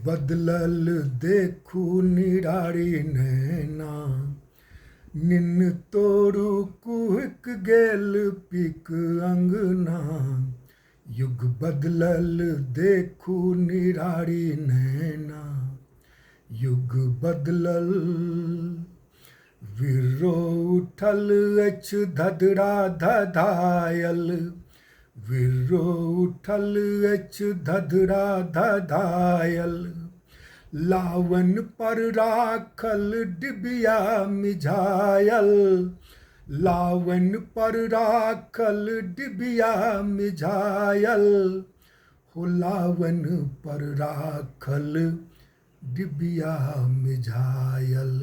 बदलल देखू निरारी नैना, निन्न तोरू कुहक गेल पीक अंगना। युग बदलल देखू निरारी नैना, युग बदलल। विर्रो उठल अछि धधरा धधायल, विर्रो उठल अछि धधरा धधायल। लावन पर राखल डिबिया मिझायल, लावन पर राखल डिबिया मिझायल। हो लावन पर राखल डिबिया मिझायल।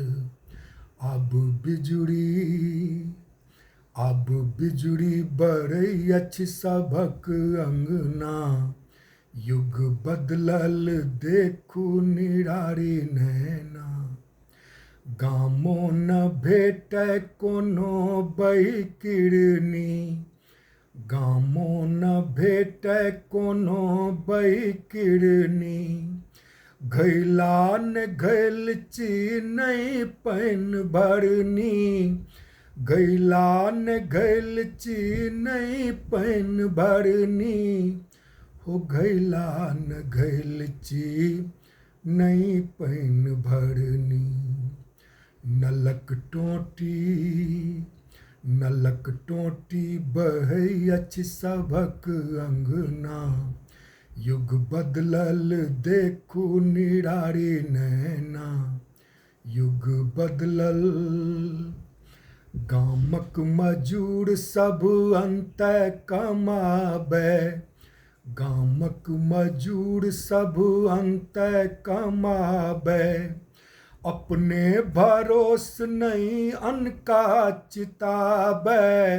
अब बिजुरी, अब बिजुरी बरै अछि सभक अंगना। युग बदलल देखू निरारी नैना। गामो न भेटै कोनो बहिकिरनी, गामो न भेटै कोनो बहिकिरनी। घैला न घैलची नहि पानि भरनी, घैला न घैलची नहि पानि भरनी। हो घैला न घैलची नहि पानि भरनी। नलक टोटी, नलक टोटी बहै अछि सभक अंगना। युग बदलल देखू निरारी नैना, युग बदलल। गामक मजूर सब अन्तः कमाबै, गामक मजूर सब अन्तः कमाबै। अपने भरोस नहि अनका चिताबै,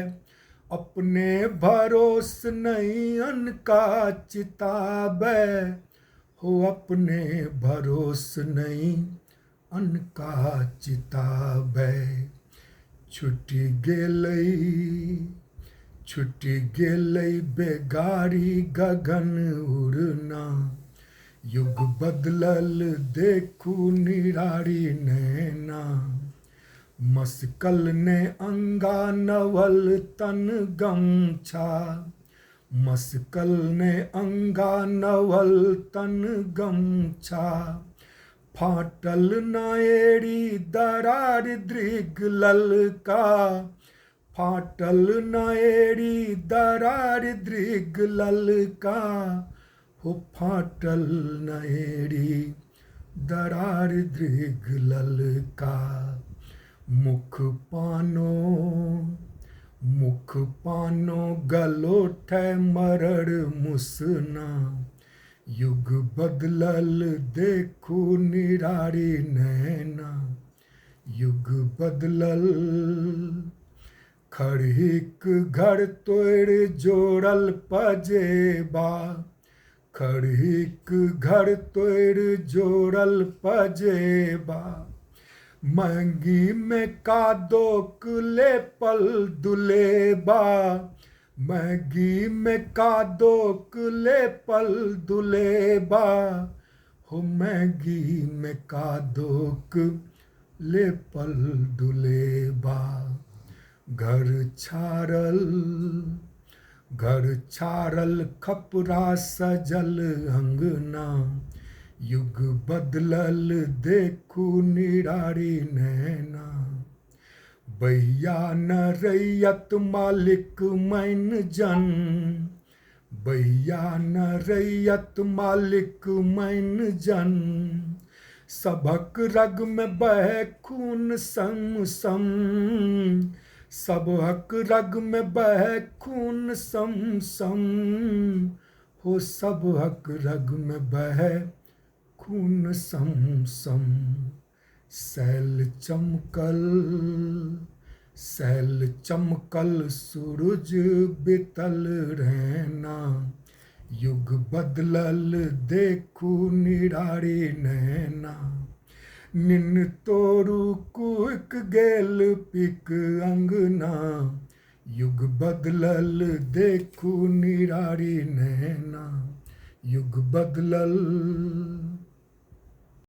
अपने भरोस नहि अनका चिताबै। हो अपने भरोस नहि अनका चिताबै। छुटि गेलै, छुटि गेलै बेगारी गगन उड़ना। युग बदलल देखू निरारी नैना। मसकल ने अंगा नवल तन गमछा, मसकल ने अंगा नवल तन गमछा। फाटल न एड़ी दरार दृग ललका, फाटल न एड़ी दरार दृग ललका। हो फाटल न एड़ी दरार दृग ललका। मुख पानो, मुख पानो गलोठै मरड़ मुसना। युग बदलल देखू निरारी नैना, युग बदलल। खड़हीक घर तोड़ि जोड़ल पजेबा, खड़हीक घर तोड़ि जोड़ल पजेबा। महंगी में कादोक लेपल दुलेबा, महंगी में कादोक लेपल दुलेबा। हो महंगी में कादोक लेपल दुलेबा। घर छारल, घर छारल खपरा सजल अंगना। युग बदलल देखू निरारी नैना। बैया न रैयत मालिक मैन जन, बैया न रैयत मालिक मैन जन। सभक रग में बहे खून सम सम, सभक रग में बहे खून सम सम। हो सभक रग में बहे खून सम सम। सैल चमकल, सैल चमकल सूरज बितल रैना। युग बदलल देखू निरारी नैना। निन्न तोरू कुहक गेल पीक अंगना। युग बदलल देखू निरारी नैना, युग बदलल।